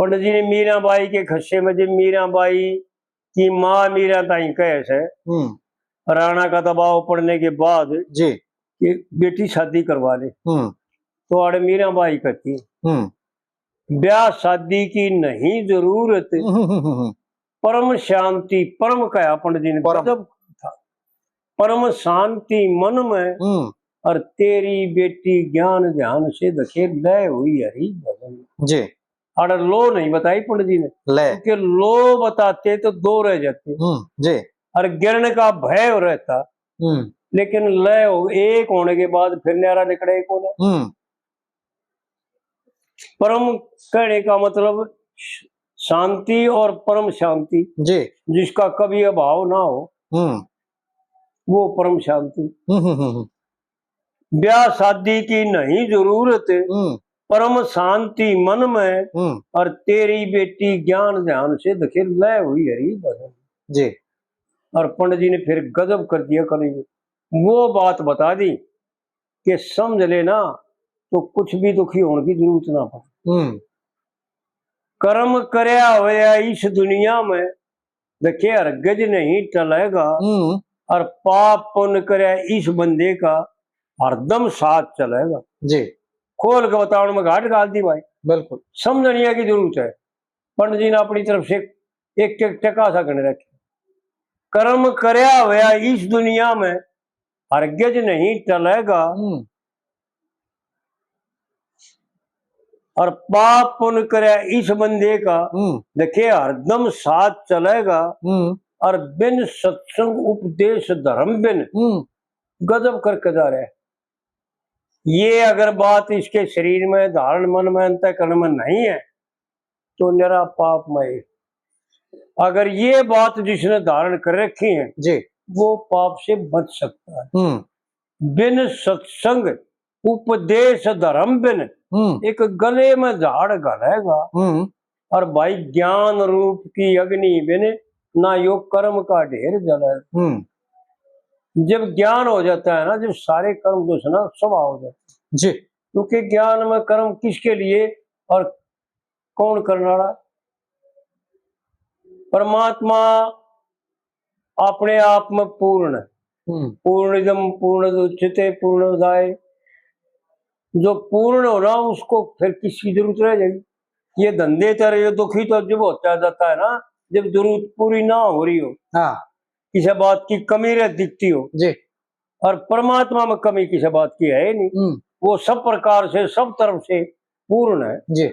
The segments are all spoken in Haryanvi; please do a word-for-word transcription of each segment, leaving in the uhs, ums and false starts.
पंडित जी ने मीराबाई के खस्से में, जब मीराबाई की माँ मीरा ताई कहे से, हम्म राणा का दबाव पड़ने के बाद जी कि बेटी शादी करवा ले, हम्म तो आड़े मीराबाई कहती, हम्म ब्याह शादी की नहीं जरूरत, हम्म, हम्म, हम्म, परम शांति, परम कहा पंडित जी ने, परम। गजब था। परम शांति मन में, हम्म और तेरी बेटी ज्ञान ध्यान से देखे, लय हुई हरि भजन। जी अरे लो नहीं बताई पंडित जी ने, लय क्योंकि लो बताते तो दो रह जाते, हम्म जी और गिरने का भय रहता, हम्म लेकिन लय हो, एक होने के बाद फिर न्यारा निकले कौन। हम्म परम कहने का मतलब शांति और परम शांति, जी जिसका कभी अभाव ना हो, हम्म वो परम शांति। हम्म हम्म हम्म ब्याह शादी की नहीं जरूरत, हम्म परम शांति मन में, हम्म और तेरी बेटी ज्ञान ध्यान से देखे, लय हुई हरि भजन। जी और पंडित जी ने फिर गजब कर दिया कलयुग, वो बात बता दी कि समझ लेना तो कुछ भी दुखी होने की जरूरत ना पड़े। हम्म कर्म करया होया इस दुनिया में, देखे हरगिज नहीं टलेगा, हम्म और पाप पुण्य करया इस बंदे का हरदम साथ चलेगा। जी खोल के बताने में घाट घाल दी भाई, बिल्कुल समझनिया की जरूरत है। पंडित जी ने अपनी तरफ से एक एक टका सा गण रखे। कर्म करया होया इस दुनिया में हरगिज नहीं टलेगा, हम्म और पाप पुण्य करया इस बंदे का, हम्म देखे हरदम साथ चलेगा, हम्म और बिन सत्संग उपदेश धर्म बिन। हम्म गजब करके जा रहा है। ये अगर बात इसके शरीर में, धारण मन में, अंतःकरण में नहीं है, तो निरा पापमय। अगर ये बात जिसने धारण कर रखी है, जी वो पाप से बच सकता है। हम्म बिन सत्संग उपदेश धर्म बिन, हम्म एक गले में झाड़ घलेगा। हम्म और भाई, ज्ञान रूप की अग्नि बिन, ना यो कर्म का ढेर जलेगा। हम्म जब ज्ञान हो जाता है ना, जब सारे कर्म जो है ना, स्वाहा हो जाते हैं। जी क्योंकि ज्ञान में कर्म किसके लिए और कौन करने वाला? परमात्मा अपने आप में पूर्ण है। हम्म पूर्णिदम पूर्णोदुच्यते पूर्णोदाय। जो पूर्ण हो ना, उसको फिर किसकी जरूरत रह जाएगी? ये धंधे तेरे, ये दुखी तो जब होता जाता है ना, जब जरूरत पूरी ना हो रही हो, हाँ किसी बात की कमी रह दिखती हो, जी और परमात्मा में कमी किसी बात की है ही नहीं। हम्म वो सब प्रकार से, सब तरफ से पूर्ण है। जी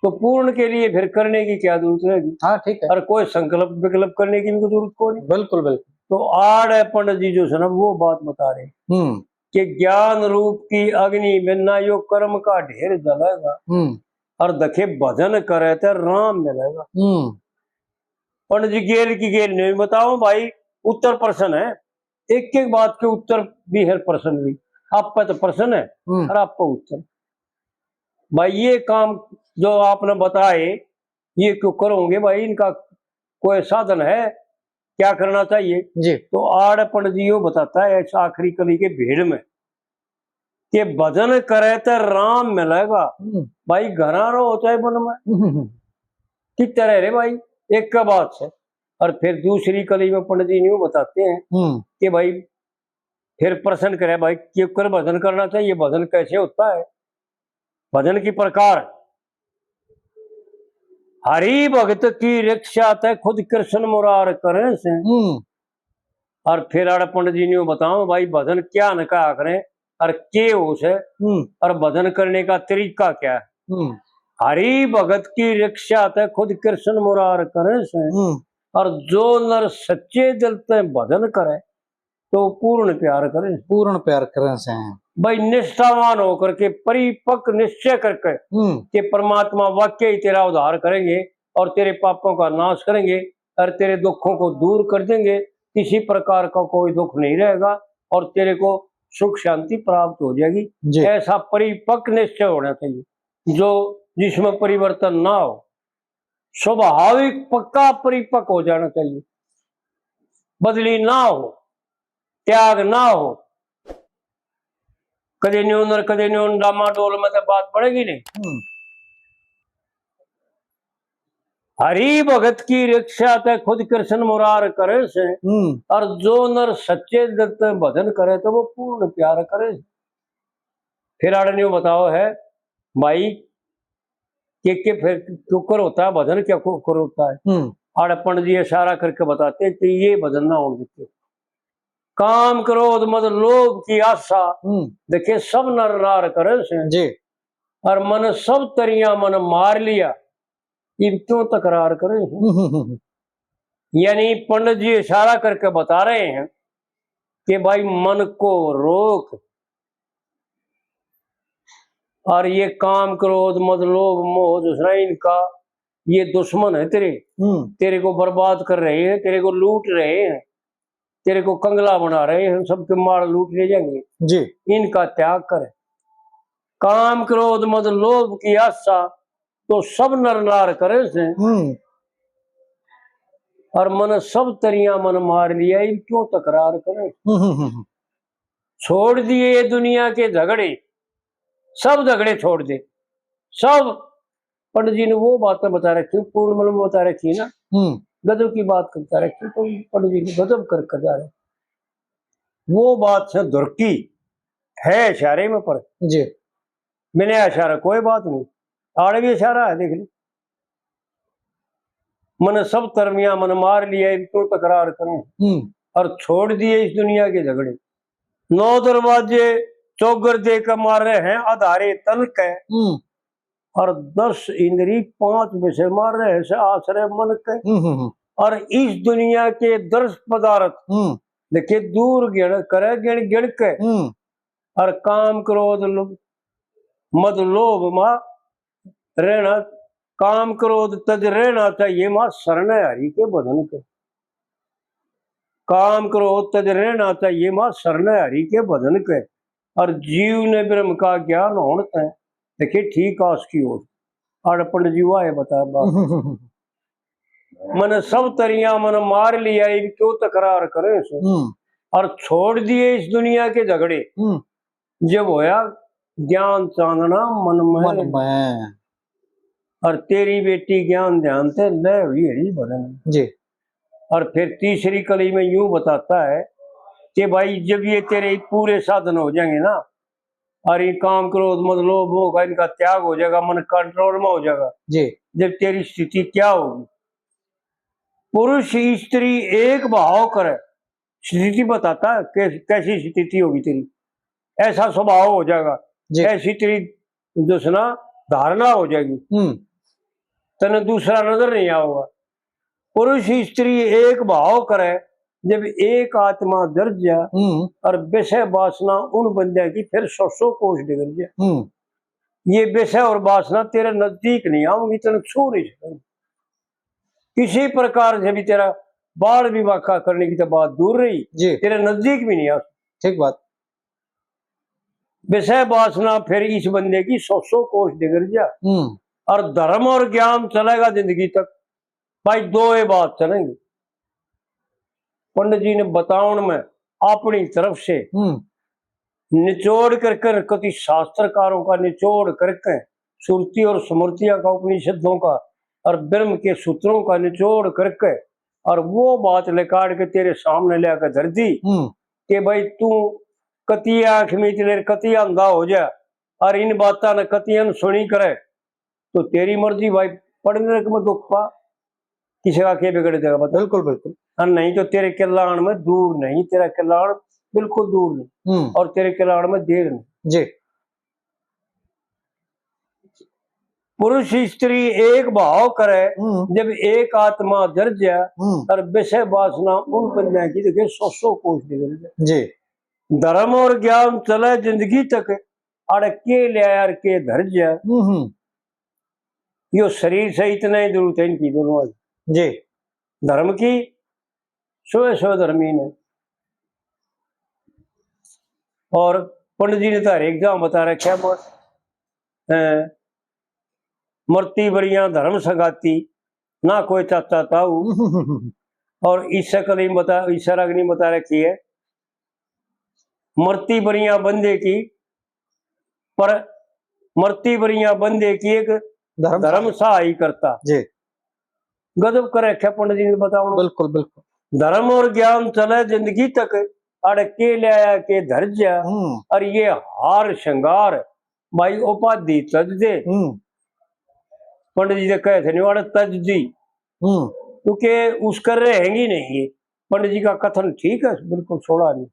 तो पूर्ण के लिए फिर करने की क्या जरूरत रहेगी? हाँ ठीक है और कोई संकल्प विकल्प करने की भी कोई जरूरत को नहीं। बिल्कुल बिल्कुल तो आड़ है पंडित जी जो है ना, वो बात बता रहे हम्म कि ज्ञान रूप की अग्नि में ना यो कर्म का ढेर जलेगा, हम्म और देखे भजन करे तो राम मिलेगा। हम्म पंडित जी गेल की गेल नहीं बताओ भाई, उत्तर प्रश्न है, एक एक बात के उत्तर भी है प्रश्न भी। आप पे तो प्रश्न है हम्म और आप पे उत्तर। भाई, ये काम जो आपने बताए, ये क्यों करोगे भाई? इनका कोई साधन है? क्या करना चाहिए? जी तो आड़ पंडित जी यो बताता है इस आखिरी कली के भेड़ में कि भजन करे तो राम मिलेगा। हम्म भाई, घरा रहो चाहे वन में, हम्म कितने रह रे भाई, एक का बात है। और फिर दूसरी कली में पंडित जी न्यू बताते हैं हम्म कि भाई, फिर प्रश्न करे भाई, क्यों कर भजन करना चाहिए, भजन कैसे होता है, भजन की प्रकार। हरि भगत की रक्षा तै खुद कृष्ण मुरार करें से। हम्म और फिर आड़ पंडित जी ने बताओ भाई, भजन क्या न कहा करें और के हो से, हम्म और भजन करने का तरीका क्या है। हम्म हरि भगत की रक्षा तै खुद कृष्ण मुरार करें से। हम्म और जो नर सच्चे दिल तै भजन करे, तो पूर्ण प्यार करे। पूर्ण प्यार करें से हैं। भाई, निष्ठावान होकर के, परिपक्व निश्चय करके हम्म कि परमात्मा वाकई तेरा उद्धार करेंगे और तेरे पापों का नाश करेंगे और तेरे दुखों को दूर कर देंगे, किसी प्रकार का कोई दुख नहीं रहेगा और तेरे को सुख शांति प्राप्त हो जाएगी। जी ऐसा परिपक्व निश्चय होना चाहिए, जो, जिसमें परिवर्तन ना हो, स्वाभाविक पक्का परिपक्व हो जाना चाहिए, बदली ना हो, त्याग ना हो। कदे न्यून और कदे न्यून डामाडोल में तो बात पड़ेगी नहीं। हम्म हरि भगत की रक्षा ते खुद कृष्ण मुरार करे से। हम्म। और जो नर सच्चे दिल ते भजन करे तो वो पूर्ण प्यार करे से। फिर आड़े ने बताओ है भाई, के के फिर क्यों कर होता है भजन, क्या को कर होता है। हम्म। आड़े पंडित जी इशारा करके बताते हैं कि ये भजन ना होने देते। काम, क्रोध, मद, लोभ की आशा, हम्म। देखे सब नर नार करे से। जी। और मन सब तरिया मन मार लिया, इब क्यों तकरार करे से। हम्म, हम्म, हम्म। यानी पंडित जी इशारा करके बता रहे हैं कि भाई मन को रोक, और ये काम, क्रोध, मद, लोभ, मोह, दूसरा इनका, ये दुश्मन है तेरे, हम्म। तेरे को बर्बाद कर रहे हैं, तेरे को लूट रहे हैं, तेरे को कंगला बना रहे हैं, सबके माल लूट ले जाएंगे। जी। इनका त्याग कर। काम, क्रोध, मद, लोभ की आशा तो सब नर नार करे से। हम्म। और मन सब तरिया मन मार लिया, इब क्यों तकरार करे। हम्म, हम्म, हम्म। छोड़ दिए ये दुनिया के झगड़े, सब झगड़े छोड़ दे, सब। पंडित जी ने वो बातें बता रखी, पूर्ण मन में बता रखी है ना, हम्म। गजब की बात बता रखी, तो पंडित जी ने गजब कर कर जा रहे। वो बात से धुरकी है इशारे में, पर जी। मैंने इशारा कोई बात नहीं, आड़े भी इशारा है, देख ली। मन सब तरमिया मन मार लिया, इब क्यों तकरार करूं। हम्म। और छोड़ दिए इस दुनिया के झगड़े। नौ दरवाजे चौगर दे के मार रहे हैं आधारे तन के। हम्म। और दस इंद्री पांच विषय मार रहे हैं से आश्रय मन के। हम्म, हम्म, हम्म। और इस दुनिया के दर्श पदार्थ हम्म। देखे दूर गिण करे गिण गिण के। हम्म। और काम, क्रोध, लो-, मद, लोभ मा रहना, काम, क्रोध तज रहना चाहिए मा शरण हरि के भजन के। काम, क्रोध तज रहना चाहिए मा शरण हरि के भजन के। और जीव ने ब्रह्म का ज्ञान होण तै देखे ठीक आस की ओर। आड़े पंडित जी वाहे बता बात। मन सब तरिया मन मार लिया, इब क्यों तकरार करे से। हम्म। और छोड़ दिए इस दुनिया के झगड़े। हम्म। जब होया ज्ञान चांदना मन में। मन में। और तेरी बेटी ज्ञान ध्यान ते लय हुई हरि भजन। जी। और फिर तीसरी कली में यूं बताता है कि भाई, जब ये तेरे पूरे साधन हो जाएंगे ना, और ये काम, क्रोध, मद, लोभ, मोह का इनका त्याग हो जाएगा, मन कंट्रोल में हो जाएगा, जी। जब तेरी स्थिति क्या होगी? पुरुष स्त्री एक भाव करे, स्थिति बताता है, कैस-, कैसी स्थिति होगी तेरी, ऐसा स्वभाव हो जाएगा, जी। ऐसी तेरी जो है ना धारणा हो जाएगी, हम्म। तने दूसरा नजर नहीं आओगा। पुरुष स्त्री एक भाव करे, जब एक आत्मा जर जा, हम्म। और विषय वासना उन बंदियां की फिर सौ सौ कोस डिगर जा। हम्म। ये विषय और वासना तेरे नजदीक नहीं आऊंगी, तने छू नहीं सकेंगे। किसी प्रकार से भी तेरा बाल विवाह का करने की तो बात दूर रही, जी। तेरे नजदीक भी नहीं आ। ठीक बात। विषय वासना फिर इस बंदे की सौ सौ कोस डिगर जा। हम्म। और धर्म और ज्ञान चलेगा जिंदगी तक। भाई, दो ये बात चलेंगे। पंडित जी ने बतावन में अपनी तरफ से हम्म। निचोड़ करके, कति शास्त्रकारों का निचोड़ करके, श्रुति और स्मृतियां का, उपनिषदों का और ब्रह्म के सूत्रों का निचोड़ करके, और वो बात निकाल के तेरे सामने लेकर धर दी हम्म। कि भाई, तू कति आंख मीच ले, कति अंधा हो जा, और इन बातां ने कति अनसुनी करे, तो तेरी मर्जी भाई, पड़ नरक में दुख पा, किसी का के बिगड़ जाएगा बता? बिल्कुल, बिल्कुल। और नहीं तो तेरे कल्याण में दूर नहीं, तेरा कल्याण बिल्कुल दूर नहीं, हम्म। और तेरे कल्याण में देर नहीं। जी। पुरुष स्त्री एक भाव करे, हम्म। जब एक आत्मा जर जा, हम्म। और विषय वासना उन बंदियां की देखे सौ सौ कोस निकल जाए। जी। धर्म और ज्ञान चले जिंदगी तक, आड़े के ले यार के धर जा। हम्म, हम्म। यो शरीर से इतना ही जरूरत है इनकी दोनों की। जी। धर्म की सोए सोए धर्मी ने। और पंडित जी ने तो हर एक जगह बता रखा है, अ, मरती बरियां धर्म संगाती, ना कोई चाचा ताऊ। और इससे कल ही बता, इशारा नहीं बता रखी है। मरती बरियां बंदे की, पर मरती बरियां बंदे की एक धर्म धर्म सहाय करता। जी। गजब कर रखा पंडित जी ने बताओ। बिल्कुल, बिल्कुल। धर्म और ज्ञान चले जिंदगी तक, अड़ के ल्याया के धर जा। हम्म। और ये हार श्रृंगार भाई उपाधि तज दे। हम्म। पंडित जी ने कहे थे, निवाड़े तज दी। हम्म। क्योंकि उसका रहेंगी नहीं ये। पंडित जी का कथन ठीक है, बिल्कुल छोड़ा नहीं।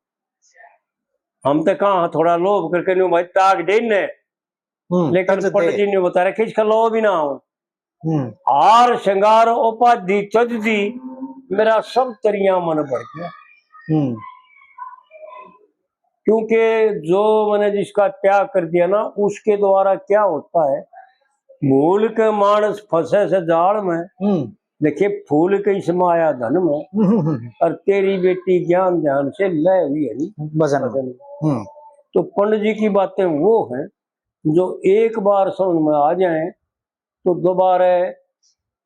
हम तो कहाँ थोड़ा लोभ करके न्यू भाई ताक देने, हम्म, लेकिन तज दे। पंडित जी ने बता रखे इसका लोभ ही ना हो। हम्म। हार श्रृंगार उपाधि तज दी, मेरा सब तरिया मन भर गया। हम्म। क्योंकि जो मैंने जिसका त्याग कर दिया ना, उसके द्वारा क्या होता है, भूल के मानस फंसे से जाल में। हम्म। देखिए, फूल के इस माया धन में, हम्म, हम्म, हम्म। और तेरी बेटी ज्ञान ध्यान से लय हुई है भजन में। भजन में। हम्म। तो पंडित जी की बातें वो हैं जो एक बार समझ में आ जाएं तो दोबारा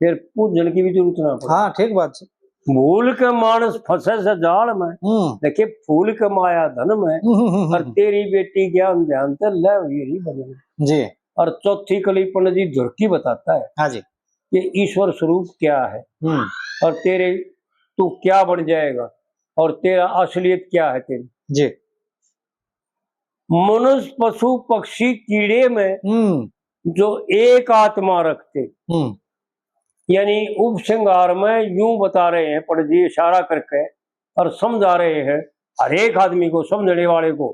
फिर पूजन की भी जरूरत ना पड़े। हाँ, ठीक बात है। भूल के मानस फंसे से जाल में, हम्म। देखिए, फूल के माया धन में, हम्म, हम्म, हम्म, और हम्म। तेरी बेटी ज्ञान ध्यान ते लय हुई रही भजन में। जी। और चौथी कली पंडित जी धुरकी बताता है हाँ जी। कि ईश्वर स्वरूप क्या है हम्म। और तेरे, तू क्या बन जाएगा और तेरा असलियत क्या है तेरी। जी। मनुष्य, पशु, पक्षी, कीड़े में हम्म। जो एक आत्मा रखते, हम्म। यानी उपसंहार में यूं बता रहे हैं पंडित जी, इशारा करके, और समझा रहे हैं हर एक आदमी को, समझने वाले को,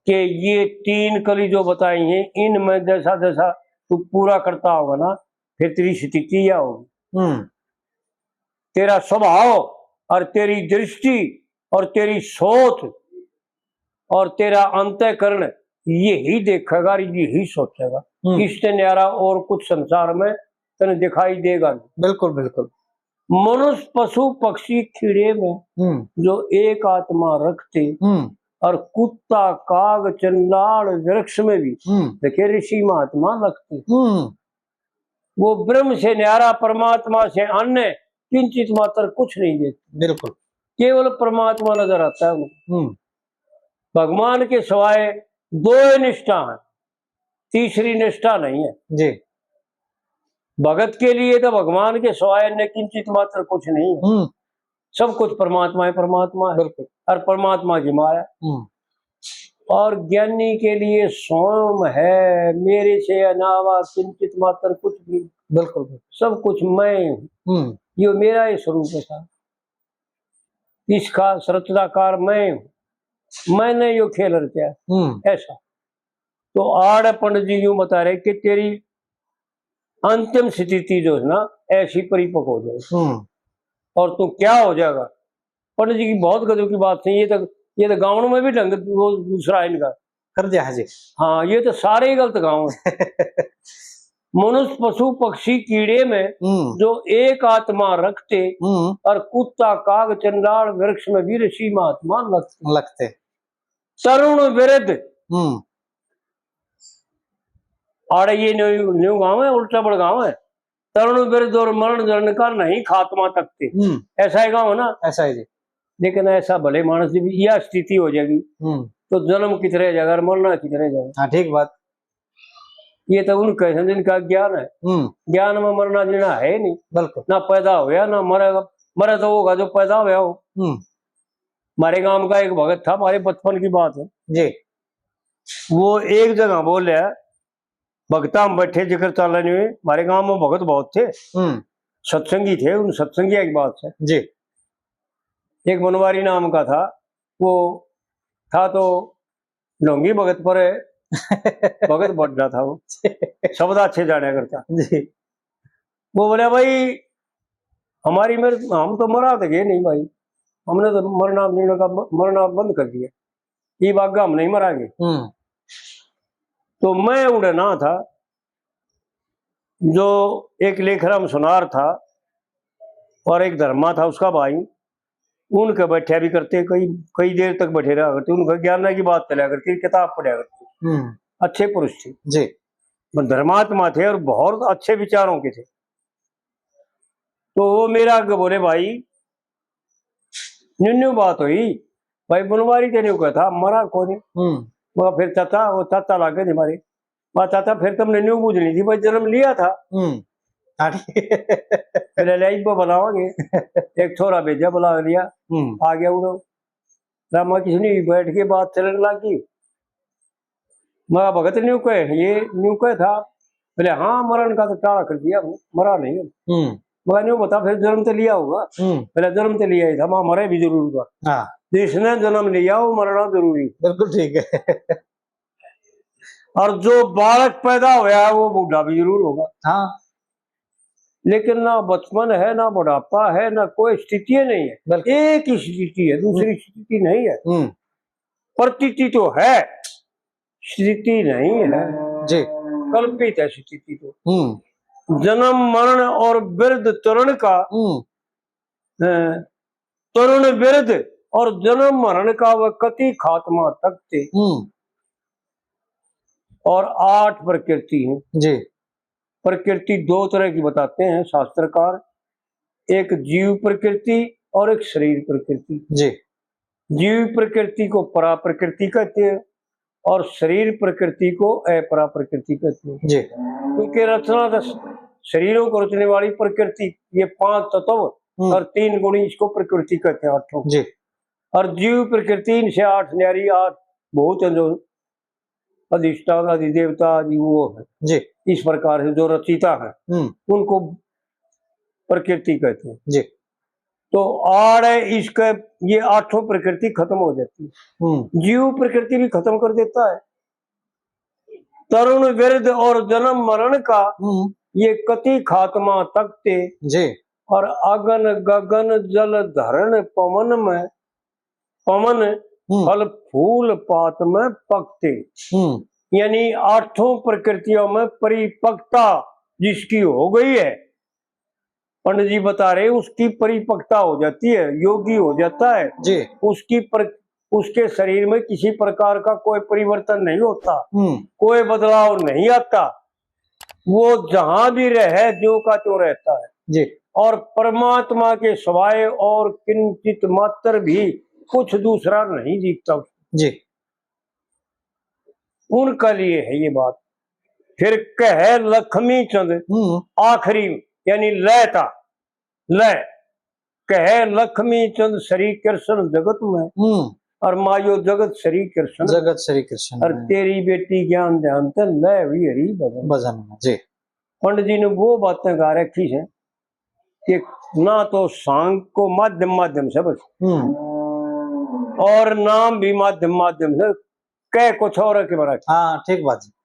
कि ये तीन कली जो बताई हैं, इनमें जैसा जैसा तू पूरा करता होगा ना, फिर तेरी स्थिति यह होगी। हम्म। तेरा स्वभाव और तेरी दृष्टि और तेरी सोच और तेरा अंतःकरण यही देखेगा और यही सोचेगा। हम्म। इससे न्यारा और कुछ संसार में तने दिखाई देगा नहीं। बिल्कुल, बिल्कुल। मनुष्य, पशु, पक्षी, कीड़े में हम्म। जो एक आत्मा रखते हम्म। और कुत्ता, काग, चंडाल, वृक्ष में भी, हम्म। देखिए, ऋषि महात्मा रखते। हम्म। वो ब्रह्म से न्यारा, परमात्मा से अन्य किंचित मात्र कुछ नहीं देखते। बिल्कुल। केवल परमात्मा नजर आता है उनको। हम्म। भगवान के सिवाय दो ही निष्ठा है, तीसरी निष्ठा नहीं है। जी। भगत के लिए तो भगवान के सिवाय अन्य किंचित मात्र कुछ नहीं है। हम्म। सब कुछ परमात्मा है, परमात्मा है। बिल्कुल। और परमात्मा की माया। हम्म। और ज्ञानी के लिए स्वयं है, मेरे से अलावा किंचित मात्र कुछ भी। बिल्कुल, बिल्कुल। सब कुछ मैं हूँ। हम्म। यो मेरा ही स्वरूप है सारा। इसका रचनाकार मैं हूँ, मैंने यो खेल रचा है। हम्म। ऐसा। तो आड़ पंडित जी यूं बता रहे कि तेरी अंतिम स्थिति जो है ना, ऐसी परिपक्व हो जाएगी। हम्म। और तू क्या हो जाएगा? पंडित जी की बहुत गजब की बात थी। ये तो, ये तो गाँव में भी ढंग वो दूसरा है इनका। कर दिया है जी। हाँ, ये तो सारे ही गलत गाँव है। मनुष्य, पशु, पक्षी, कीड़े में हम्म। जो एक आत्मा रखते हम्म। और कुत्ता, काग, चंडाल, वृक्ष में भी ऋषि महात्मा लगते। लगते। तरुण वृद्ध। हम्म। आड़े ये न्यू, न्यू गाँव है, उल्टा बड़ गाँव है। तरुण वृद्ध और मरण जन का नहीं खात्मा तकते। हम्म। ऐसा ही गाँव है ना? ऐसा ही जी। लेकिन ऐसा भले मानस की भी यह स्थिति हो जाएगी, हम्म। तो जन्म कित रह जाएगा और मरना कित रह जाएगा? हाँ, ठीक बात। ये तो उनके हैं जिनका ज्ञान है। हम्म। ज्ञान में मरना जीना है ही नहीं। बिल्कुल। ना पैदा होया, ना मरेगा। मरे तो होगा जो पैदा होया हो। हम्म। हमारे गांव का एक भगत था, हमारे बचपन की बात है। जी। वो एक जगह बोले, भगता हम बैठे जिक्र चाले नहीं हुए, हमारे गांव में भगत बहुत थे। हम्म। सत्संगी थे, उन सत्संगिया की बात है। जी। एक बनवारी नाम का था, वो था तो ढोंगी भगत पर भगत बन रहा था वो, शब्द अच्छे जाने करता। जी। वो बोला, "भाई, हमारी मेरे, हम तो मरा तो गए नहीं भाई, हमने तो मरना, जीने का, मरना बंद कर दिया, ये बागा हम नहीं मरांगे।" हम्म। तो मैं उड़े ना था, जो एक लेखराम सुनार था और एक धर्मा था उसका भाई, उनके बैठा भी करते, कई, कई देर तक बैठे रहा करते, उनका ज्ञान की बात चला करती, किताब पढ़ा करते। हम्म। अच्छे पुरुष थे। जी। पर धर्मात्मा थे और बहुत अच्छे विचारों के थे। तो वो मेरा आगे बोले, "भाई, न्यू न्यू बात हुई, भाई बनवारी तेरे को था, मरा कोनी।" हम्म। वो फिर चाचा, वो चाचा लागे थे हमारे, "वाह चाचा, फिर तुमने न्यू बूझ ली थी भाई, जन्म लिया था।" हम्म। हाँ, ठीक। बोले, "ले, इब्बा बुलावांगे।" एक छोरा भेजा, बुला लिया, हम्म। आ गया उड़ो। रामा किसने बैठ के बात चलने लग गई। मगा भगत न्यू कहे, ये न्यू कहे था। बोले, "हाँ, मरण का तो टाला कर दिया, मरा नहीं।" हम्म। मगा न्यू बता, फिर जन्म तो लिया होगा। हम्म। बोले, "जन्म तो लिया ही था, वहाँ मरे भी जरूर होगा।" हाँ। जिसने जन्म लिया, वो मरना जरूरी। बिल्कुल ठीक है। और जो बालक पैदा होया है, वो बूढ़ा भी जरूर होगा। हाँ। लेकिन ना बचपन है, ना बुढ़ापा है, ना कोई स्थिति नहीं है। बिल्कुल। एक ही स्थिति है, दूसरी हम्म। स्थिति नहीं है। हम्म। प्रतीति तो है, स्थिति नहीं है। जी। कल्पित है स्थिति तो। हम्म। जन्म, मरण और वृद्ध तरुण का, हम्म। अ, तरुण वृद्ध और जन्म मरण का वह कति खात्मा तकते। हम्म। और आठ प्रकृति हैं। जी। प्रकृति दो तरह की बताते हैं शास्त्रकार, एक जीव प्रकृति और एक शरीर प्रकृति। जी। जीव प्रकृति को परा प्रकृति कहते हैं और शरीर प्रकृति को अपरा प्रकृति कहते हैं। जी। क्योंकि रचना तो शरीरों को रचने वाली प्रकृति, ये पांच तत्व हम्म। और तीन गुणी, इसको प्रकृति कहते हैं, आठों। जी। और जीव प्रकृति, इनसे आठ न्यारी, आठ भूत हैं जो अधिष्ठान, अधिदेवता आदि वो है। जी। इस प्रकार से जो रचिता है, हम्म। उनको प्रकृति कहते हैं। जी। तो आड़ है इसके, ये आठों प्रकृति खत्म हो जाती है। हम्म। जीव प्रकृति भी खत्म कर देता है। तरुण वृद्ध और जन्म मरण का हम्म। ये कति खात्मा तकते। जी। और अगन गगन जल धरण पवन में, पवन हम्म। फल फूल पात में पकते। हम्म। यानी आठों प्रकृतियों में परिपक्वता जिसकी हो गई है, पंडित जी बता रहे, उसकी परिपक्वता हो जाती है, योगी हो जाता है। जी। उसकी पर-, उसके शरीर में किसी प्रकार का कोई परिवर्तन नहीं होता, हम्म। कोई बदलाव नहीं आता, वो जहां भी रहे, जो का त्यों रहता है। जी। और परमात्मा के सिवाय और किंचित मात्र भी कुछ दूसरा नहीं दिखता उसको। जी। उनके लिए है ये बात। फिर कहे लक्ष्मी चंद, हम्म। आखिरी, यानी लय था, लय। कहे लक्ष्मी चंद श्री कृष्ण जगत में, हम्म। और मायो जगत श्री कृष्ण। जगत श्री कृष्ण और में। तेरी बेटी ज्ञान ध्यान ते लय हुई हरि भजन। भजन में, जी। पंडित जी ने वो बातें गा रखी है कि ना तो सांग को माध्यम, माध्यम से बस, हम्म। और नाम भी माध्यम, माध्यम से, कह कुछ और के बारे। हाँ, ठीक बात है।